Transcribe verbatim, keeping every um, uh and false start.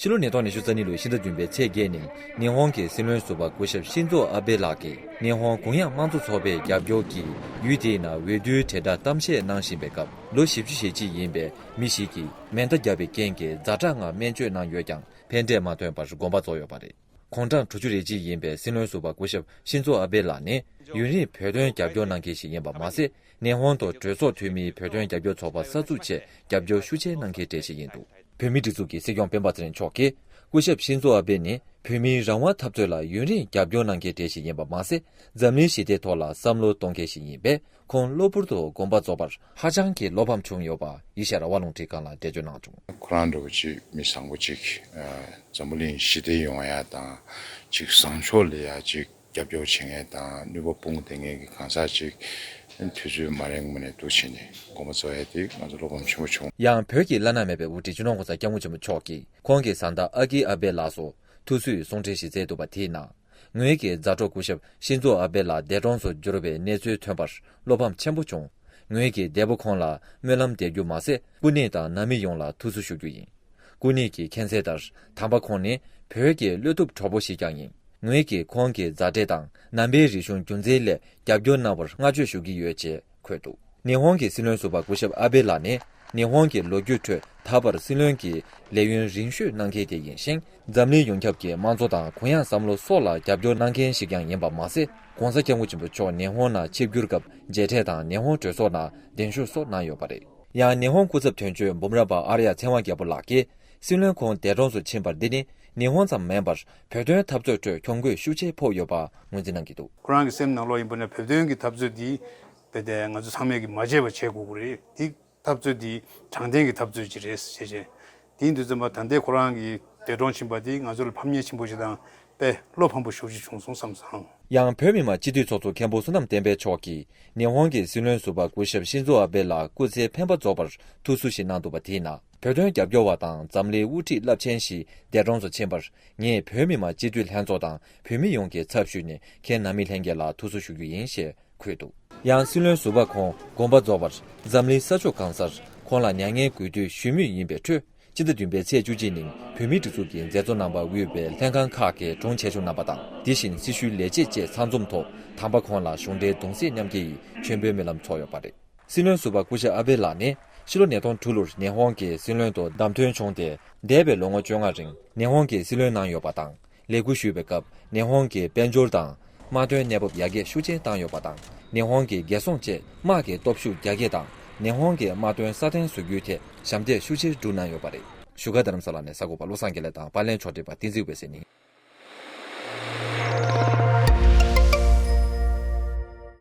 ཕྱི་ལོ་ཉིས་སྟོང་ཉི་ཤུ་རྩ་གཉིས་ལོའི་ཕྱི་ཟླ་བདུན་པའི་ཚེས་བརྒྱད་ཉིན་ཉི་ཧོང་གི་སྲིད་བློན་ཟུར་པ་སྐུ་ཞབས་ཤིན་ཛོ་ཨ་བྷེ་ལགས་ཀྱིས་ཉི་ཧོང་གུང་ཡང་དམངས་གཙོ་ཚོགས་པའི་རྒྱབ་སྐྱོར་གྱིས་ཡུལ་དེའི་ནང་འོས་བསྡུའི་དྲིལ་བསྒྲགས་གཏམ་བཤད་གནང་བཞིན་པའི་སྐབས། ལོ་བཞི་བཅུ་ཞེ་གཅིག་ཡིན་པའི་མི་ཞིག་གིས་མེ་མདའ་བརྒྱབ་པའི་རྐྱེན་གྱིས་ཛ་དྲག་ངང་སྨན་བཅོས་གནང་ཡོད་ཀྱང་ཕན་འབྲས་མ་ཐོན་པར་དགོངས་པ་རྫོགས་ཡོད་པ་རེད། གུང་གྲངས་དྲུག་ཅུ་རེ་གཅིག་ཡིན་པའི་སྲིད་བློན་ཟུར་པ་སྐུ་ཞབས་ཤིན་ཛོ་ཨ་བྷེ་ལགས་ནི་ཡུན་རིང་བོད་དོན་རྒྱབ་སྐྱོར་གནང་མཁན་ཞིག་ཡིན་པ་མ་ཟད། ཉི་ཧོང་དུ་གྲོས་ཚོགས་འཐུས་མིའི་བོད་དོན་རྒྱབ་སྐྱོར་ཚོགས་པ་གསར་འཛུགས་ཆེད་རྒྱབ་སྐྱོར་ཤུགས་ཆེ་གནང་མཁན་གྲས་ཤིག་ཡིན་འདུག་བོད་མིའི་སྒྲིག་འཛུགས་ཀྱི་སྲིད་སྐྱོང་སྤེན་པ་ཚེ་རིང་མཆོག་གིས། སྐུ་ཞབས་ཤིན་ཛོ་ཨ་བྷེ་ནི་བོད་མིའི་རང་དབང་འཐབ་རྩོད་ལ་ཡུན་རིང་རྒྱབ་སྐྱོར་གནང་མཁན་གྲས་ཤིག་ཡིན་པ་མ་ཟད། འཛམ་གླིང་ཞི་བདེའི་ཐོག་ལ་བསམ་བློ་གཏོང་མཁན་ཞིག་ཡིན་པས། ཁོང་གློ་བུར་དུ་དགོངས་པ་རྫོགས་པར་ཧ་ཅང་གི་བློ་ཕམ་བྱུང་ཡོད་པ་ཡེ་ཤེས་རང་དབང་རླུང་འཕྲིན་ཁང་ལ་འགྲེལ་བརྗོད་གནང་བྱུང་། ཁོ་རང་འདྲ་བོ་ཅིག་མི་བཟང་པོ་ཅིག་ཨ་འཛམ་བུ་གླིང་ཞི་བདེ་ཡོང་ཡ་དང་ཅིག་བཟང་ཕྱོགས་ལ་ཡ་ཅིག་རྒྱབ་སྐྱོར་བྱེད་མཁན་དང་ནུས་པ་སྤུངས་བསྡད་མཁན་གྱི་གང་ཟག་ཅིག་དུས་ཚོད་མ་རིང་མ་ནས་འདུག་བྱས་ནས་དགོངས་པ་རྫོགས་ཡ་དེ་ང་ཚོ་བློ་ཕམ་ཆེན་པོ་བྱུང་། ཡང་བོད་ཀྱི་བླ་ན་མེད་པའི་དབུ་ཁྲིད་སྤྱི་ནོར་༸གོང་ས་༸སྐྱབས་མགོན་ཆེན་པོ་མཆོག་གིས་ཁོང་གི་བཟའ་ཟླ་ཨ་ཀི་ཨ་བྷེ་ལགས་སུ་ཐུགས་གསོའི་གསུང་འཕྲིན་ཞིག་བསྩལ་འདུག་པ་དེའི་ནང་། ངོས་ཀྱི་མཛའ་གྲོགས་སྐུ་ཞབས་ཤིན་ཛོ་ཨ་བྷེ་ལགས་འདས་གྲོངས་སུ་གྱུར་པའི་གནས་ཚུལ་ཐོན་པར་བློ་ཕམ་ཆེན་པོ་བྱུང་། ངོས་ཀྱིས་འདས་པོ་ཁོང་ལ་སྨོན་ལམ་འདེབས་རྒྱུ་མ་ཟད། སྐུ་ཉིད་དང་ནང་མི་ཡོངས་ལ་ཐུགས་གསོ་ཞུ་རྒྱུ་ཡིན། སྐུ་ཉིད་ཀྱིས་མཁྱེན་གསལ་ལྟར། དམ་པ་ཁོང་ནི་བོད་ཀྱི་བློ་ཐུབ་གྲོགས་པོ་ཞིག་ཀྱང་ཡིན། ངོས་ཀྱིས་ཁོང་གི་མཛའ་འབྲེལ་དང་རྣམ་པའི་རིག་གཞུང་རྒྱུན་འཛིན་སླད་རྒྱབ་སྐྱོར་གནང་བར་བསྔགས་བརྗོད་ཞུ་གི་ཡོད་ཅེས་འཁོད་འདུག་ཉི་ཧོང་གི་སྲིད་བློན་ཟུར་པ་སྐུ་ཞབས་ཨ་བྷེ་ལགས་ནི་ཉི་ཧོང་གི་ལོ་རྒྱུས་ཁྲོད་ད་བར་སྲིད་བློན་གྱི་ལས་ཡུན་རིང་ཤོས་གནང་མཁན་དེ་ཡིན་ཞིང་། འཛམ་གླིང་ཡོངས་ཁྱབ་ཀྱི་དམངས་གཙོ་དང་གུང་ཡང་བསམ་བློ་སོགས་ལ་རྒྱབ་སྐྱོར་གནང་མཁན་ཞིག་ཀྱང་ཡིན་པ་མ་ཟད། ༸གོང་ས་༸སྐྱབས་མགོན་ཆེན་པོ་མཆོག་ཉི་ཧོང་ནང་ཆིབས་བསྒྱུར་སྐབས་མཇལ་འཕྲད་དང་ཉི་ཧོང་གྲོས་ཚོགས་ནང་གདན་ཞུ་སོགས་གནང་ཡོད་པ་རེད། ཡང་ཉི་ཧོང་སྐུ་ཚབ་དོན་གཅོད་འབུམ་རམས་པ་ཨར་ཡ་ཚེ་དབང་རྒྱལ་པོ་ལགས་ཀྱིས། སྲིད་བློན་ཁོང་འདས་གྲོངས་སུ་ཕྱིན་པ་འདི་ནི་ཉི་ཧོང་ཙམ་མིན་པར་བོད་དོན་འཐབ་རྩོད་ཁྲོད་གྱོང་གུད་ཤུགས་ཆེ་ཕོག་ཡོད་པ་ངོས་འཛིན་གནང་གི་འདུག་ཁོ་རང་གི་སེམས་ནང་ལོགས་ཡིན་པ་ན་བོད་དོན་གྱི་འཐབ་རྩོད་འདི་རྦད་དེ་ང་ཚོ་ཚང་མས་ཀྱི་མ་བརྗེད་པ་བྱེད་དགོས་ཀྱི་རེད། འདི་འཐབ་རྩོད་འདི་དྲང་བདེན་གྱི་འཐབ་རྩོད་ཅིག་རེད་ཟེར་བྱས། དེ་ཡིན་དུས་ཙམ་པ་ད་ལྟའི་ཁོ་རང་གི་འདས་གྲོངས་ཕྱིན་པ་འདི་ང་ཚོ་ལ་ཕམ་ཉེས་ཆེན་པོ་ཞིག་དང་དཔེ་བློ་ཕམ་པོ་ཞེ་པོ་ཅིག་བྱུང་སོང་བསམ་སོང་། ཡང་བོད་མི་མང་སྤྱི་འཐུས་ཚོགས་གཙོ་མཁན་པོ་བསོད་ནམས་བསྟན་འཕེལ་མཆོག་གིས་ཉི་ཧོང་གི་སྲིད་བློན་ཟུར་པ་སྐུ་ཞབས་ཤིན་ཛོ་ཨ་བྷེ་ལགས་སྐུ་ཚེ་འཕེན་པ་རྫོགས་པར་ཐུགས་གསོ་ཞིག་གནང་འདུག་པ་དེའི་ནང་། བོད་དོན་རྒྱབ་སྐྱོར་བ་དང་འཛམ་གླིང་དབུ་ཁྲིད་རླབས་ཆེན་ཞིག་འདས་གྲོངས་སུ་ཕྱིན་པར། ངས་བོད་མི་མང་སྤྱི་འཐུས་ལྷན་ཚོགས་དང་བོད་མི་ཡོངས་ཀྱི་ཚབ་ཞུས་ནས་ཁྱེད་ནང་མི་ལྷན་རྒྱས་ལ་ཐུགས་གསོ་ཞུ་རྒྱུ་ཡིན་ཞེས་འཁོད་འདུག་ཡང་སྲིད་བློན་ཟུར་པ་ཁོང་དགོངས་པ་རྫོགས་པར་འཛམ་གླིང་ས་ཕྱོགས་གང་སར་ཁོང་ལ་མྱ་ངན་གུས་འདུད་ཞུ་མུས་ཡིན་པའི་ཁྲོད། སྤྱི་ཟླ་བདུན་པའི་ཚེས་བཅུ་གཅིག་ཉིན་བོད་མིའི་སྒྲིག་འཛུགས་ཀྱི་མཛད་གཙོ་རྣམ་པ་དབུས་པའི་ལྷན་ཁང་ཁག་གི་དྲུང་ཆེ་ཆུང་རྣམ་པ་དང་། དེ་བཞིན་སྲི་ཞུའི་ལས་བྱེད་བཅས་ཚང་འཛོམས་ཐོག་དམ་པ་ཁོང་ལ་གཞུང་འབྲེལ་གདུང་སེམས་མཉམ་སྐྱེད་ཡི་མཆོད་འབུལ་སྨོན་ལམ་ཚོགས་ཡོད་པ་རེད། སྲིད་བློན་ཟུར་པ་སྐུ་ཞབས་ཨ་བྷེ་ལགས་ནི་ཕྱི་ལོ་ཉིས་སྟོང་དྲུག་ལོར་ཉི་ཧོང་གི་སྲིད་བློན་དུ་བདམས་ཐོན་བྱུང་སྟེ། འདས་པའི་ལོ་ངོ་བཅོ་ལྔ་རིང་ཉི་ཧོང་གི་སྲིད་བློན་གནང་ཡོད་པ་དང་། ལས་འཁུར་ཞུས་པའི་སྐབས་ཉི་ཧོང་གི་དཔལ་འབྱོར་དང་དམག་དོན་གནས་བབ་ཡར་རྒྱས་ཤུགས་ཆེན་བཏང་ཡོད་པ་དང་། ཉི་ཧོང་གི་རྒྱལ་སྲུང་བཅས་དམག་གི་སྟོབས་ཤུགས་རྒྱ་སྐྱེད་དང་ཉི་ཧོང་གི་དམག་དོན་སྲ་བརྟན་བཟོ་རྒྱུའི་ཐད་ཞབས་འདེགས་ཤུགས་ཆེ་བསྒྲུབས་གནང་ཡོད་པ་རེད། བཞུགས་སྒར་རྡ་རམ་ས་ལ་ནས་གསར་འགོད་པ་བློ་བཟང་དགེ་ལེགས་དང་པར་ལེན་ཕྱོགས་སྒྲིག་པ་བསྟན་འཛིན་འོད་ཟེར་ཡིན།